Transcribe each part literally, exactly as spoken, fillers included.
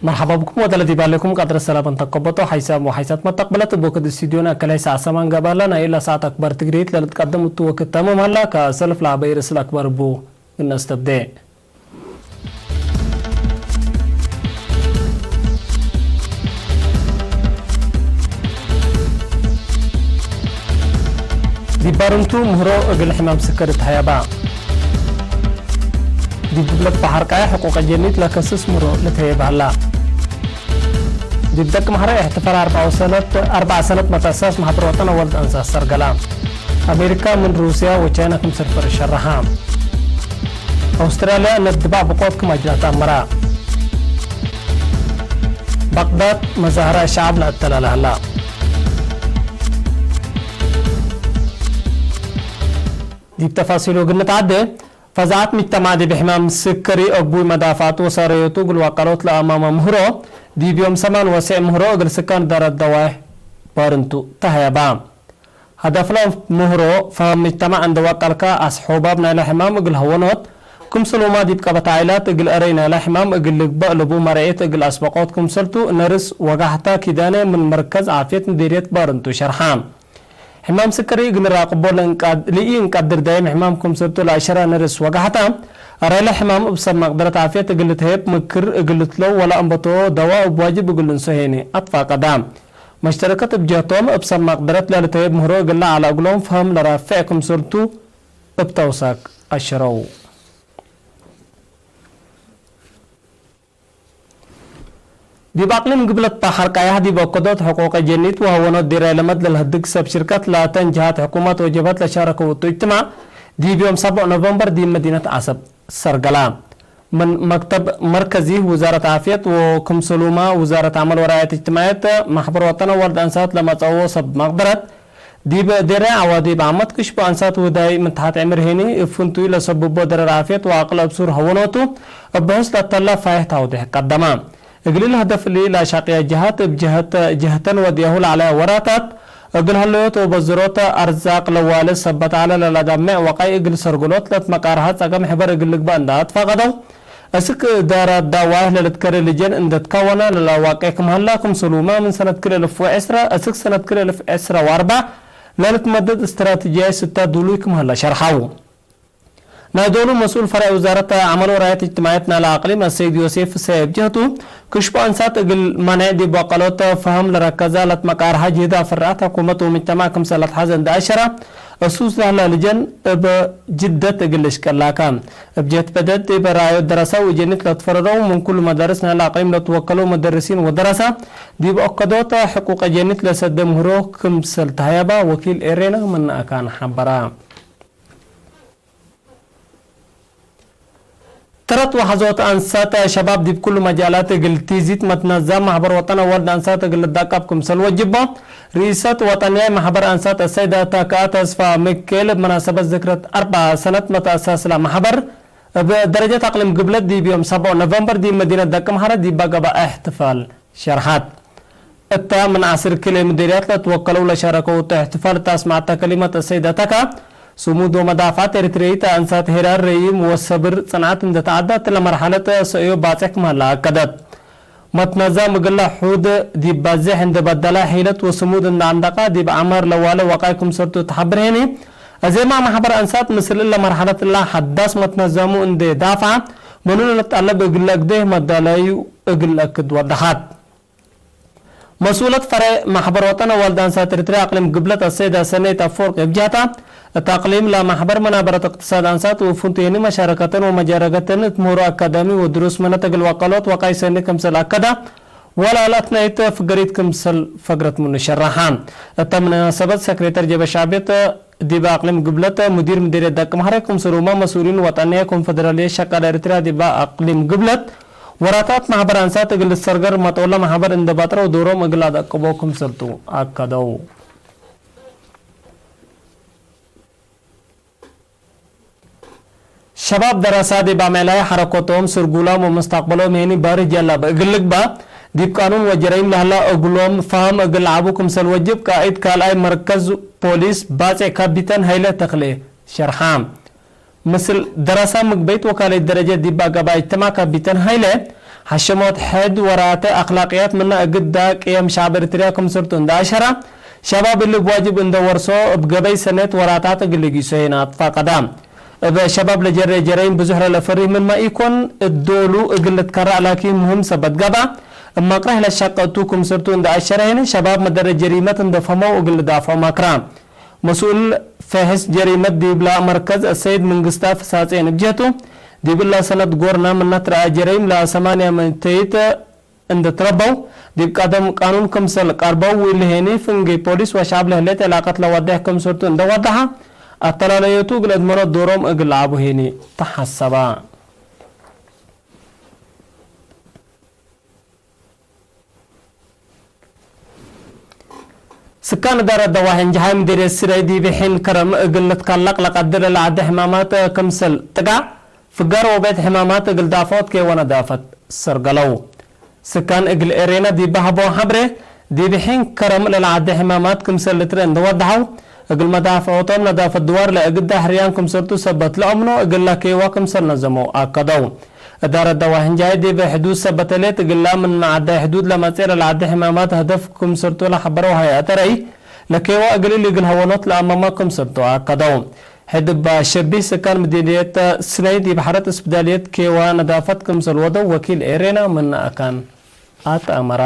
መርሐባ ብኩም ወተለቲ ባሌኩም ቀድረ ሰላም እንተ ከበጦ ሓይሳም ወሓይሳት መተቅበለት እብ ወክድ ስቱዲዮና ከላይ ሰዓት ሰማን ገባላ ናይ ኢላ ሰዓት አክባር ትግሪት ለልትቀደም እቱ ወክድ ተምም ሀላ ከሰልፍ ለአበይ ርእስ ለአክባር እቡ እነስተብዴ። ዲብ ባርንቱ ምህሮ እግል ሕማም ስከሪ ተሀየባ። ዲብ ግብለት በሐር ቃይ ሕቁቅ ጀኒት ለከስስ ምህሮ ልትሀየብ ሀላ። ዲብ ደቅ መሐረ እሕትፋል አርብዓ ሰነት፣ አርብዓ ሰነት መትአሳስ መሐበር ወጠን አወልድ አንሳት ሰርገላ። አሜሪካ ምን ሩስያ ወቻይና ክምሰል ፈርሽ ሸረሐ። አውስትራልያ እነ ድባዕ ብቆት ክም አጅራት አመራ። ባቅዳድ መዛህራ ሸዓብ ለአተላለ ሀላ። ዲብ ተፋሲሉ እግል ንትዓዴ፣ ፈዛዐት ምጅተማዕ ዲብ ሕማም ስከሪ አግቡይ መዳፍዐት ወሳረዮቱ እግል ዋቀሎት ለአማመ ምህሮ፣ ዲብ ዮም ሰማን ወሴዕ ምህሮ እግል ስካን ዳረት ደዋይሕ ባርንቱ ተሀየባ። ሀደፍለ ምህሮ፣ ፈሀም ምጅተማዕ እንዴ ወቀልከ አስሖባብ ናይለ ሕማም እግል ሀወኖት፣ ክምሰልሁመ ዲብ ቀበት ዓኢላት እግል አረይ ናይለ ሕማም እግል ልግበእ ለቡ መርዔት እግል አስበቆት ክምሰልቱ፣ ነርስ ወጋሕተ ኪዳነ ምን መርከዝ ዓፍየት ምዴርየት ባርንቱ ሸርሐ። ሕማም ስከሪ እግል ንራቅቦ ለእንቃድ-፣ ለኢእንቀድር ዳይም ሕማም ክምሰልቱ ለአሸረ ነርስ ወጋሕተ፣ አረይለ ሕማም እብ ሰብ መቅደረት ዓፍየት እግል ልትሀየብ ምክር እግል ልትለው ወለአንበቶ ደዋ እብ ዋጅብ እግል ልንሶ ሄኒ አትፋቀዳ። መሽተረከት እብ ጀህቶም፣ እብ ሰብ መቅደረት ለልትሀየብ ምህሮ እግል ለዐለ እግሎም ፈሀም ለራፍዕ ክምሰልቱ እብ ተውሳክ አሸረው። ዲብ አቅሊም ግብለት በሐር ቃያህ ዲብ ኦከዶት ሕቁቅ ጀኒት ወሀወኖት ዲራይ ለመድለል ህድግ ሰብ ሽርከት ላተን ጀሃት ሕኩመት ወጀብሀት ለሻረከው እቱ እጅትማዕ፣ ዲብ ዮም ሰብዕ ኖቨምበር ዲብ መዲነት ዐሰብ ሰርገላ። ምን መክተብ መርከዚ ውዛረት ዓፍየት ወክምሰሉመ ውዛረት ዐመል ወራየት እጅትማዕየት፣ መሕበር ወጠን አወልድ አንሳት ለመጽአዎ ሰብ መቅደረት፣ ዲብ ዴራይ ዐዋዲብ ዓመት ክሽቦ አንሳት ውዳይ ምትሓት ዕምር ሄኒ፣ እብ ፍንቱይ ለሰብቦ ደረር ዓፍየት ወአቅል አብሱር ሀወኖቱ፣ እብ ብሑስ ለተለ ፋይሕ ታውዴሕ ቀደመ። እግል ህደፍ እሊ ለአሻቅየ ጀሃት፣ እብ ጀህተ-፣ ጀህተን ወድያሁ ለዐለ ወራታት፣ እግል ሀለዮት ወበዝሮት አርዛቅ ለዋሌ ሰበት ዐለ ለለደምዕ ወቃይ እግል ሰርግሎት ለትመቃርሀ ጸገም ሕበር እግል ልግበእ እንደ አትፋቀደው፣ እስክ እዳራት ዳዋይህ ለልትከሬ ልጀን እንደ ትከወነ ለለዋቄ ክም ሀላ፣ ክምሰሉመ ምን ሰነት ክልኤ እልፍ ወዕስረ እስክ ሰነት ክልኤ እልፍ ዕስረ ወአርበዕ ለልትመደድ እስትራትጅያይ ስተ ዱሉይ ክም ሀላ ሸርሐው። ናይ ዶሉ መስኡል ፈርዕ ውዛረት ዐመል ወራየት እጅትማዕየት ናይለ አቅሊም አሰይድ ዮሴፍ ሰ እብ ጀህቱ፣ ክሽቦ አንሳት እግል መኔዕ ዲብ ወቀሎት ፈሀም ለረከዘ ለትመቃርሀ ጅህድ አፍርዐት ሕኩመት ወምጅተማዕ ክምሰል ለትሐዘ እንደ አሸረ፣ እሱስ ለህለ ልጀን እብ ጅደት እግል ልሽቀላከ። እብ ጀህት በደት ዲብ ራእዮት ደረሰ ወጀኒት ለትፈረረው ምን ኩሉ መዳርስ ናይለ አቅሊም ለትወከለው መደርሲን ወደረሰ፣ ዲብ ኦከዶት ሕቁቅ ጀኒት ለሰደ ምህሮ ክምሰል ተሀየባ ወኪል ኤሬና ምን አካን ሐበረ። ተረት ወሐዞት አንሳት ሸባብ ዲብ ኩሉ መጃላት እግል ቲዚት መትነዛም መሕበር ወጠን አወልድ አንሳት እግል ልዳቀብ ክምሰል ወጅቦ፣ ርኢሰት ወጠንያይ መሕበር አንሳት አሰይደ ተካ ተስፋ ሚካኤል እብ መናሰበት ዝክረት አርበዕ ሰነት መትአሳስ ለመሕበር እብ ደረጀት አቅሊም ግብለት ዲብ ዮም ሰብዕ ኖቨምበር ዲብ መዲነት ደቂ መሐረ ዲባ ገብአ እሕትፋል ሸርሐት። እተ ምን ዐስር ክልኤ ምዴርያት ለትወከለው ለሻረከው እቱ እሕትፋል እተ አስመዐተ ከሊመት አሰይደ ተካ፣ ስሙድ ወመዳፍዐት ኤሪትርይት አንሳት ሄራር ረይም ወሰብር ጽንዓት እንደ ተዐዳ እትለ መርሐለት ሰእዮ ባጽሕ ክም ሀለ አከደት። መትነዛም እግለ ሑድ ዲብ ባዜሕ እንደ በደለ፣ ሒለት ወስሙድ እንደ አንደቀ፣ ዲብ ዐመር ለዋለ ወቃይ ክምሰልቱ ተሐብር ሄኒ፣ አዜማ መሕበር አንሳት ምስል እለ መርሐለት እላ ሐዳስ መትነዛሙ እንደ ዳፍዐ፣ ምኑ ለልትጠለብ እግለ እግዴህ መዳለዩ እግል ለአክድ ወደሐት። መስኡለት ፈሬዕ መሕበር ወጠን አወልድ አንሳት ኤሪትርያ አቅሊም ግብለት አሰይደ ሰኔት አፈወርቅ እብ ጀህታ፣ እት አቅሊም ለመሕበር መናበረት እቅትሳድ አንሳት ወፍንቱ ሄኒ መሻረከተን ወመጃረገተን እት ምህሮ አካዳሚ ወድሩስ መነት እግል ወቀሎት ወቃይ ሰኒ ክምሰል አከዳ፣ ወለአትናይት ፍገሪት ክምሰል ፈግረት ምኑ ሸረሐ። እተ መናሰበት ሰክሬተር ጀበ ሸዕብየት ዲበ አቅሊም ግብለት፣ ሙዲር ምዴርየት ደቂ መሐረ ክምሰልሁመ መስኡሊን ወጠንየ ኮንፈደራልየት ሸቃለ ኤሪትርያ ዲበ አቅሊም ግብለት፣ ወራታት መሕበር አንሳት እግል ልትሰርገር መጦለ መሕበር እንዴ በጥረው ዶሮም እግል አደቅቦ ክምሰልቱ አከደው። ሸባብ ደረሳ ዲብ አምዕላይ ሐረኮቶም፣ ስርጉሎም ወመስተቅበሎም ሄኒ ባርህ ጀላብ እግል ልግባእ፣ ዲብ ቃኑን ወጀረይም ለህላ እግሎም ፈሀም እግል ለዐቡ ክምሰል ወጅብ፣ ቃእድ ካልኣይ መርከዝ ፖሊስ ባጼዕ ካፒተን ሀይለ ተክሌ ሸርሐ። ምስል ደረሳ ምግበይት ወካልእት ደረጀት ዲብ አገባይ እጅትማዕ ካፒተን ሀይለ፣ ሐሸሞት ሕድ ወራተ አክላቅያት ምነ እግዳ ቅየም ሸዕብ ኤሪትርያ ክምስልቱ እንደ አሸራ፣ ሸባብ እሊ እብ ዋጅብ እንደ ወርሶ እብ ገበይ ሰኔት ወራታት እግል ልጊሶ ሄና አትፋቀዳ። እብ ሸባብ ለጀሬ ጀረይም ብዙሕ ለለፈሪህ ምንመ ኢኮን፣ እት ዶሉ እግል ልትከረዕ ላኪን ምህም ሰበት ገብአ፣ እብ መቅረሕ ለሸቀ እቱ ክምስልቱ እንደ አሸረ ሄነ፣ ሸባብ መደረ ጀሪመት እንደ ፈህመው እግል ልዳፍዖ መክራ። መስኡል ፌሕስ ጀሪመት ዲብላ መርከዝ አሰይድ ምንግስታፍ ሳጼን እብ ጀህቱ፣ ዲብላ ሰነት ጎርና ምነ ትረአ ጀረይም ለሰማንያ መይተይት እንደ ትረበው፣ ዲብ ቀደም ቃኑን ክምሰል ቀርበው፣ ወእሊ ሄኒ ፍንጌ ፖሊስ ወሸዐብ ለህሌት ዕላቀት ለዋዴሕ ክምስልቱ እንደ ዋደሐ፣ አተላለዮቱ እግል አድመኖ ዶሮም እግል ለዐቡ ሄኒ ተሐሰበ። ስካን እዳረት ደዋሒን ጀሓይ ምዲርየት ስዳይ ዲብ ሒን ከረም እግል ልትከለቅ ለቀድር ለዐዲ ሕማማት ክምሰል ጥጋዕ፣ ፍጋር ወቤት ሕማማት እግል ዳፍዖት ኬወ ነዳፈት ሰርገለው። ስካን እግል ኤሬና ዲብ ሀበው ሐብሬ፣ ዲብ ሒን ከረም ለለዐዲ ሕማማት ክምሰል ልትርኤ እንደ ወደሐው፣ እግል መዳፍዖቶም ነዳፈት ድዋር ለእግዳ ሕርያን ክምሰልቱ ሰበት ለአምኖ፣ እግላ ኬዋ ክምሰል ነዘመው አከደው። እዳረት ደዋሒን ጀሓይ ዲብ ሕዱድ ሰበት ህሌት፣ እግላ ምን ዐዳይ ሕዱድ ለመጽእ ለለዐዲ ሕማማት ሀደፍ ክምሰልቱ ለሐበረው ሀይአት ረአይ፣ ለኬዋ እግል እሊ እግል ሀወኖት ለአመመ ክምሰልቱ አከደው። ሕድ እባ ሸቢህ ስካን ምዲርየት ስናይ ዲብ ሐረት እስብዳልየት ኬዋ ነዳፈት ክምሰል ወደው ወኪል ኤሬና ምን አካን አትአመራ።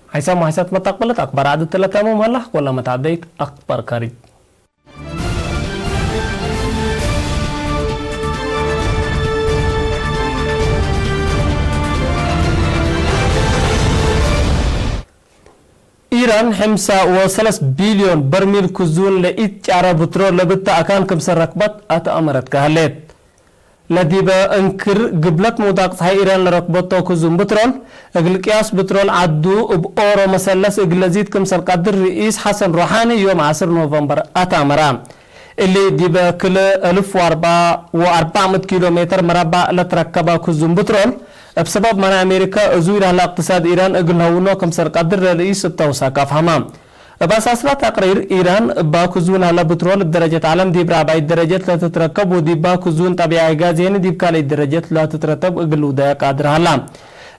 ሐይሳም ወሐይሳት መተቅብለት አክባር ዐድ እትለ ተምም ሀላ፣ ወለ መትዐደይት አክባር ካሪጅ። ኢራን ሕምሳ ወሰለስ ቢልዮን በርሚል ክዙን ለኢትጫረ ብትሮል ለብተ አካን ክምሰል ረክበት አትአመረት ከሀሌት። ለዲበ እንክር ግብለት ምውዳቅ ጸሓይ ኢራን ለረክበቶ ክዙን ብትሮል፣ እግል ቅያስ ብትሮል ዐዱ እብ ኦሮ መሰለስ እግል ለዚድ ክምሰል ቀድር ርኢስ ሐሰን ሮሓኒ ዮም ዐስር ኖቨምበር አትአመረ። እሊ ዲበ ክልኤ እልፍ ወአርበዓ ወአርበዕ ምእት ኪሎ ሜትር መረበዕ ለትረከበ ክዙን ብትሮል፣ እብ ሰበብ መና አሜሪከ እዙይ ለህለ እቅትሳድ ኢራን እግል ለሀውኖ ክምሰል ቀድር ለርኢስ እብ ተውሳክ አፍሀመ። እብ አሳስላ ተቅሪር፣ ኢራን እባ ክዙን ሀለ ብትሮል እብ ደረጀት ዐለም ዲብ ራብዓይት ደረጀት ለትትረከብ ወዲባ ክዙን ጠቢዓይ ጋዝ ሄኒ ዲብ ካልአይት ደረጀት ለትትረተብ እግል ልውደየ ቃድር ሀላ።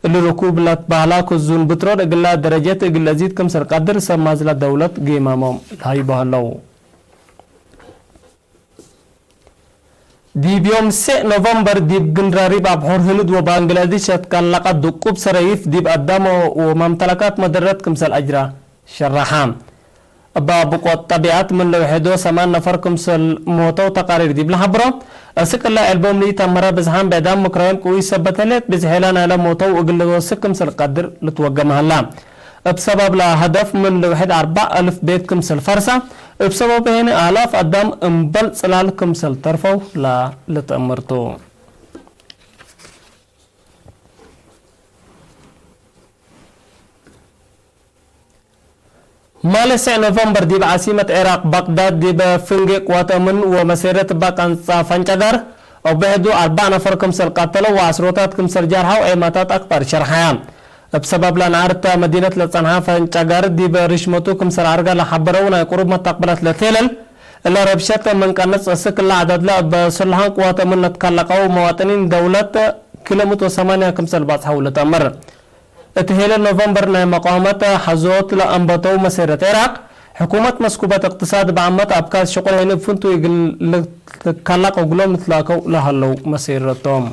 እሊ ርኩብ ለትበህላ ክዙን ብትሮል እግላ ደረጀት እግል ለዚድ ክምሰል ቀድር ሰብ ማዝላ ደውለት ጌማሞም ለሀይቦ ሀለው። ዲብ ዮም ሴዕ ኖቨምበር ዲብ ግንራሪብ አብሑር ህንድ ወባንግላዲሽ ለትከለቀ ድቁብ ሰረይፍ ዲብ አዳም ወመምተለካት መደረት ክምሰል አጅራ ሸረሐ። እባ ብቆት ጠቢዐት ምን ለውሔዶ ሰማን ነፈር ክምሰል ሞተው ተቃሪር ዲብ ለሐብሮ፣ እስክ እለ ዕልቦም ለኢተመረ ብዝሓም ብዕዳም ምክራዮም ቅዊይ ሰበት ህሌት ብዝሔለ ናይለ ሞተው እግል ልወስክ ክምሰል ቀድር ልትወገም ሀላ። እብ ሰበብ ለሀደፍ ምን ልውሕድ አርበዕ አልፍ ቤት ክምሰል ፈርሰ፣ እብ ሰበብ ሄኒ አላፍ አዳም እምበል ጽላል ክምሰል ተርፈው ለልትአመር ቱ። ማሌ ሴዕ ኖቨምበር ዲብ ዓሲመት ዒራቅ ባቅዳድ ዲብ ፍንጌ ቅዋት አምን ወመሴረት እባ ቀንጻ ፈንጨጋር፣ እብ ብሕዱ አርበዕ ነፈር ክምሰል ቀተለው ወዐስሮታት ክምሰል ጃርሐው ዔማታት አክባር ሸርሐያ። እብ ሰበብ ለነአርተ መዲነት ለጸንሐ ፈንጨጋር ዲብ ርሽመቱ ክምሰል ዐርገ ለሐበረው ናይ ቅሩብ መተቅብለት ለቴለል፣ እለ ረብሸት ምን ቀንጽ እስክ እለ ዐደድለ እብ ስሉሐን ቅዋት አምን ለትከለቀው መዋጥኒን ደውለት ክልኤ ምእት ወሰማንያ ክምሰል ባጽሐው ልትአመር። እት ሄለ ኖቨምበር ናይ መቃወመት ሐዞት ለአንበተው መሴረት ዒራቅ፣ ሕኩመት መስኩበት እቅትሳድ በዐመት አብካት ሽቁል ሄኒ እብ ፍንቱይ እግል ልትከለቅ እግሎም ልትላከው ለሀለው መሴረቶም።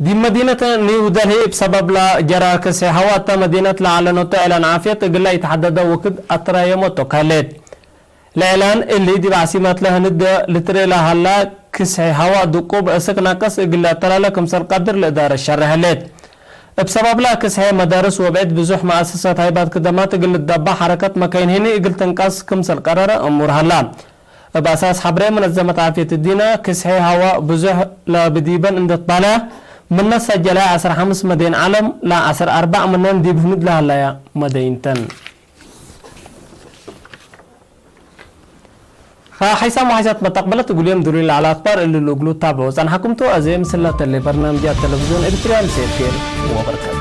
ዲብ መዲነት ኒው ደልሂ እብ ሰበብ ለጀራ ክስሒ ሀዋ እተ መዲነት ለአዕለኖተ እዕላን ዓፍየት እግለ ኢተሐደደ ወክድ አትራየሞቶ ከህሌት። ለእዕላን እሊ፣ ዲብ ዓሲመት ለህንድ ልትርኤ ለሀላ ክስሒ ሀዋ ድቁብ እስክ ናቅስ እግል ለአተላለ ክምሰል ቀድር ለእዳረት ሸሬሕ ህሌት። እብ ሰበብለ ክስሒ መዳርስ ወብዕድ ብዙሕ መአሰሳት ሃይባት ክደማት እግል ልትደባሕ፣ ሐረከት መካይን ህኒ እግል ትንቀስ ክምሰል ቀረረ እሙር ሀላ። እብ አሳስ ሐብሬ መነዘመት ዓፍየት እዲነ፣ ክስሒ ሀዋ ብዙሕ ለብዲበን እንደ ትባለ፣ ምነ ሰጀለ ዐስር ሐምስ መደይን ዐለም፣ ለዐስር አርበዕ ምነን ዲብ ህኑድ ለሀለያ መደይን ተን። ከሐይሳም ወሐይሳት መተቅበለት እግል ዮም ድሩይ ለዐለ አክባር እሊ ለእግሉ ታብዖ ጸንሐኩም ቱ። አዜ ምስለ ተሌ በርናምጃት ቴሌቪዝዮን ኤሪትርያ ምሴ ኤፍኤም ወበርከት።